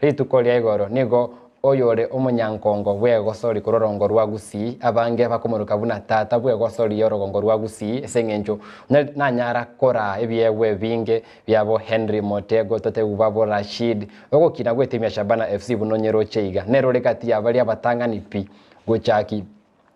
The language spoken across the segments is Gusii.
Rituko ria igoro nigo oyore omonyankongo bw'egosori korwa orogongo rwa Gusii, abange bakomoroka buna tata bw'egosori y'orogongo rwa Gusii ase eng'encho nanyara koraa ebiegwa ebinge biabo Henry Motego, Totegu babo Rashid, ogokina gw'etimu ya Shabana FC buna onyeroche iga nere ore gati ya baria abatang'ani pi gochaki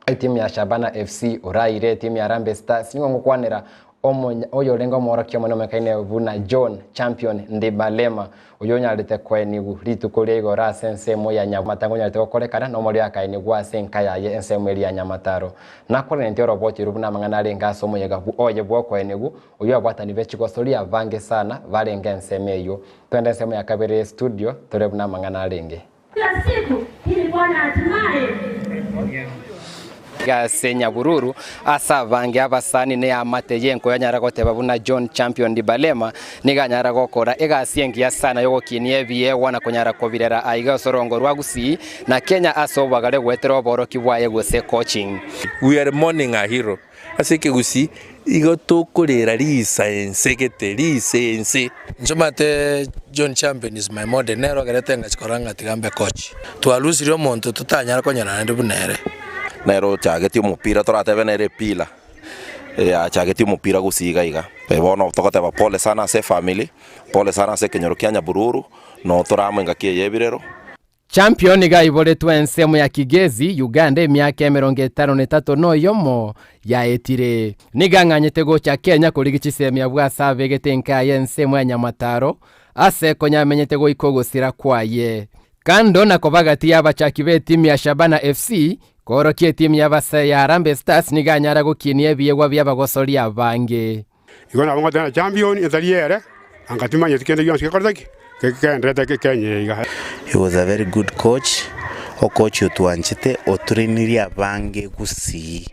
etimu ya Shabana FC oraire etimu ya Harambee Stars nigo ngokwanera omonya oyorenge omoorokia omonene omekaine buna John Champion Ndibalema oyio onyarete koenigu rituko ria igoro ase ensemo ya Nyamatanga onyarete gokorekana na omorio akaenigwa ase enka yaye ensemo eria ya Nyamataro. Nakoraneti oroboti orwo buna amang'ana arenge ase omoyega oye bw'okoenigu oyio abwatani be chigosori abange sana barenge ensemo eyio. Twende ensemo ya kabere ye studio tore buna amang'ana arenge. Kila siku ili Bwana hatimaye. Ase Nyabururu, ase abange abasani neamate y'enko yanyara goteba buna John Champion Ndibalema nigo anyara gokora egasi engiya sana yogokinia ebiegwa na konyara kobirera aiga ase orongo rwa Gusii na Kenya ase obwagare goetera oboroki bwaye gose coaching. We are mourning a hero. Ase ekegusii igo tokorera risaense gete, risense. Inche omanyete John Champion is my model, nere ogerete ngachia korora ng'a tiga mbe coach. Twalusirie omonto totanyara konyora naende buna ere. Nere ochagetie omopira toratebe nere epila achagetie omopira gose iga iga. Bono togoteba pole sana ase efamiri, pole sana ase ekenyoro kia Nyabururu, no toramo engaki eye ebirero. Champion nigo aiboretwe ensemo ya Kigezi, Uganda emiaka 53 noyomo yaetire. Nigo ang'anyete gocha Kenya korigia chisemi abwo ase abegete enka yaye ensemo ya Nyamataro ase konya amenyete goika ogosira kwaye. Kando na koba gati y'abachaki b'etimu ya Shabana FC, koorokia etimu y'abasae ya Harambee Stars nigo anyara gokinia ebiegwa bi'abagosori abange. Igo nabo ngoteba ng'a champion etari ere, anga timanyeti kende gionsi gekorete ki? Kegenderete Kenya iga. He was a very good coach, okochi otwanchete otrainirie abange gusii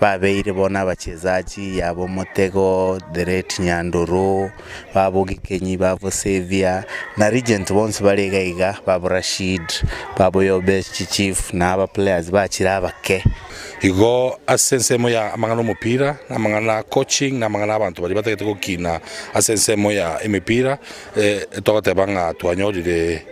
babeire bono abachezaji yaba Omotego, the late Nyandoro, babo Gikenyi, babo Saviour, na regent bonsi bare iga iga, babo Rashid, babo Yobesh chief, na aba players bachire abake. Igo ase ensemo ya amang'ana omopira, na amang'ana a coaching, na amang'ana abanto baria batagete gokina ase ensemo ya emepira, togoteba ng'a twanyorire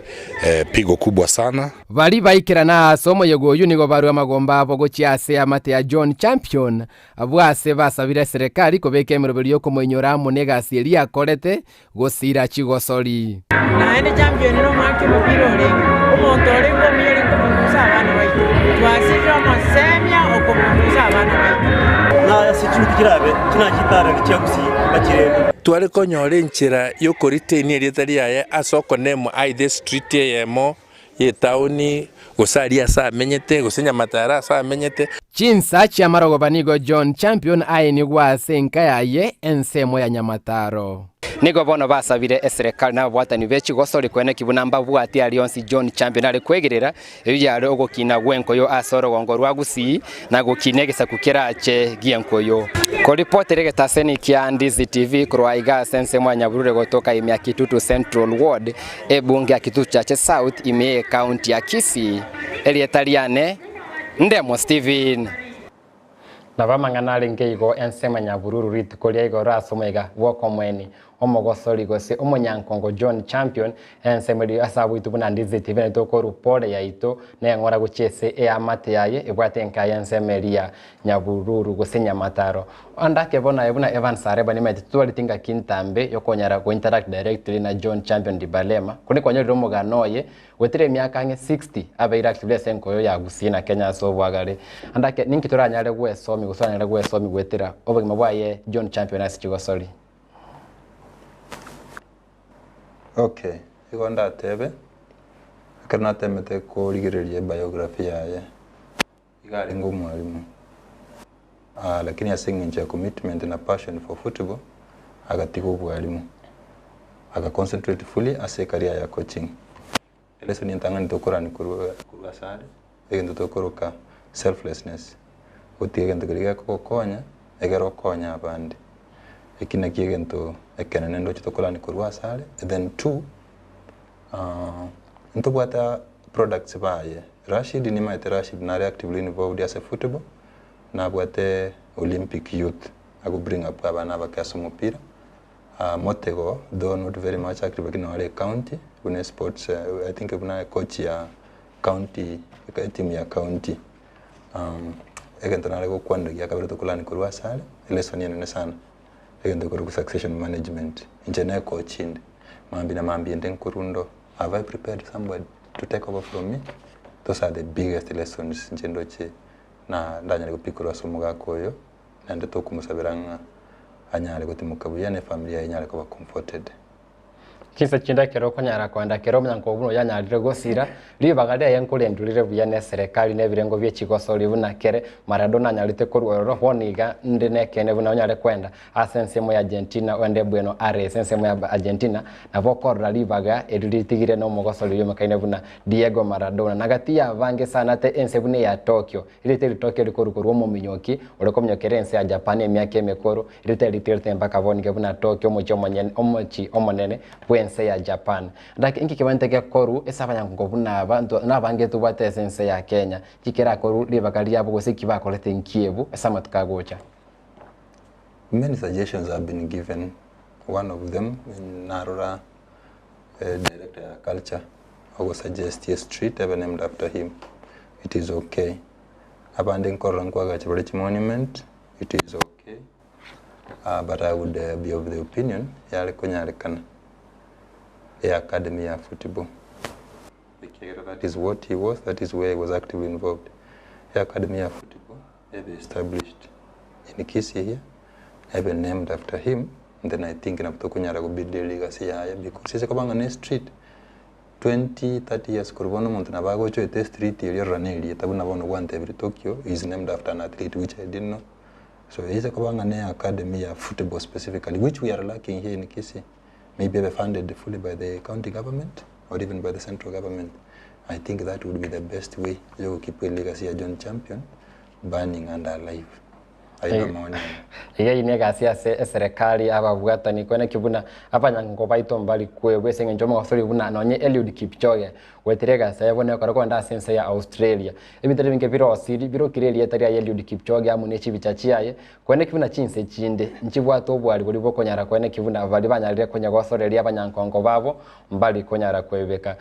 pigo kubwa sana. Baria baikerana ase omoyega oyio nigo barua amagomba abo gochia ase amate ya John Champion, abwo ase basabire eserekari kobeka emeroberi y'okomoinyora amo negasi eria akorete gosira chigosori. Naende champion nomwaki omopira orenge, omonto orenge omuya orenge komongusa abana baito. Twasirire omosemia okomongusa abana baito. Na ase ching'iti chirabe chinachitaarere chia Gusii bachirende. Tware konyora enchera y'okoritainia erieta riaye ase okonemwa aidha estreet eyemo y'etaoni, gose aria ase amenyete, gose nyamataro ase amenyete. Chinsa chi'amarogoba nigo John Champion aenigwe ase enka yaye ensemo ya Nyamataro. Nigo bono basabire eserekari na ababwatani be chigosori koeneki buna mbabwati aria onsi John Champion are kwegerera, eyio yare ogokina gw'enkoyo ase orogongo rwa Gusii na gokina egesaku kerache gi'enkoyo. Koripotera egetaseni kia Ndizi TV korwa aiga ase ensemo ya Nyaburure gotoka ime ya Kitutu Central Ward, Ebunge ya Kitutu Chache South ime y'Ecounty ya Kisii, erieta riane Ndemo Stephen. Nabo amang'ana arenge igo ensemo ya Nyabururu rituko ria igoro ase omoyega bw'okomoeni omogosori gose omonyankongo John Champion ensemo eria ase aboitwe buna Ndizi TV naintwe tokorwa pole yaito neng'ora gochia ase eamate yaye ebwate enka y'ensemo eria ya Nyabururu gose Nyamataro. Ande ake bono aye buna Evans Areba nimaete titwareti ngaki ntambe yokonyara go interact directly na John Champion Ndibalema korende kwanyorire omogano oye goetera emiaka ang'e 60 abeire actively ase enkoyo ya Gusii na Kenya ase obwagare. Ande ake ninki toranyare gwesomia gose oranyare gwesomia goetera obogima bwaye John Champion ase chigosori? Okay, igo ndatebe, ekero natemete korigereria ebiography yaye, Iga arenge omwalimu, lakini ase eng'encho ya commitment na passion for football agatiga obwalimu aga concentrate fully ase ecareer ya coaching. Elesson entang'ani tokorani korwa korwa ase are, egento tokoroka selflessness, gotiga egento keria gekogokonya egere okonye abande. Eki nakio egento ekenene ndoche tokorani korwa ase are, then two, ntobwate products baye. Rashid nimaete Rashid nare actively involved ase football, nabwate Olympic youth ago bring up abana abake ase omopira, Motego though not very much active lakini nore ecounty. Buna esports I think buna coach ya county etimu ya county. Egento nare gokwanera gia kabere tokolani korwa ase are, elesson enene sana, egento ekorokwa succession management. Inche ne coach inde, mambia na mambia inde nkorwa ndo, have I prepared somebody to take over from me? Those are the biggest lessons inche ndoche na ndanyare gopick korwa ase omogaka oyo, naende tokomosabera ng'a anyare gotimoka buya na efamiri yaye enyare koba comforted. Chinsa chinde ekero okonyara koenda kera omonyanko buna oyio anyarire gosira, ribaga riaye nkorendwa rire buya neserekari na ebirengo bie chigosori buna kere Maradona anyarete korwa ororo, bono iga nde nekeene buna onyare koenda ase ensemo ya Argentina oende Bueno Aires ensemo ya Argentina nabo okorora ribaga eri ritigire nomogosori oyio omekaine buna Diego Maradona na gati yabange sana ate ense buna eya Tokyo Erieta eri Tokyo rikorwa korwa omominyoki ore kominyokera ense ya Japan emiaka emekoro, erieta eri ritigete mpaka bono iga buna Tokyo omochie omonyene omochie omonene bw'ense ya Japan. Naki inki kebanete gekorwa ase abanyangongo buna aba ntwa nabange tobwate ase ense ya Kenya, ki kerakorwe ribaga riabo gose eki bakorete nkiebu ase amatuko agocha? Many suggestions have been given, one of them narora director ya culture ogosuggest a street ebe named after him, it is okay. Abande nkorora nkoagacha bare chimonument, it is okay, but I would be of the opinion yare konyarekana e academy ya football ekiagera that is what he was, that is where he was actively involved. E academy ya football ebe established in Kisii here, ebe named after him, then I think nabo tokonyara gobuild elegacy yaye because ase koba ng'a ne street, 20, 30 years korwa bono omonto nabo agocha oete estreet eria orora na erieta buna bono gwantebirie Tokyo is named after an athlete which I didn't know. So eise koba ng'a ne academy ya football specifically which we are lacking here in Kisii, maybe ebe funded fully by the county government or even by the central government, I think that would be the best way ya gokeep elegacy ya John Champion burning and alive. Aye namaoni ane. Iga eyio negasi ase eserekari ababwatani koeneki buna abanyangongo baito mbari kwebwa ase eng'encho omogosori buna nonye Eliud Kipchoge goetera egasi yaye bono ekero kogenda ase ense ya Australia. Ebinto ebinge birosiri birokire erieta riaye Eliud Kipchoge amo ne chibicha chiaye koeneki buna chinse chinde nchibwate obwari boria bokonyara koeneki buna baria banyarire konyegosoreria abanyankongo babo mbari konyara kwebeka.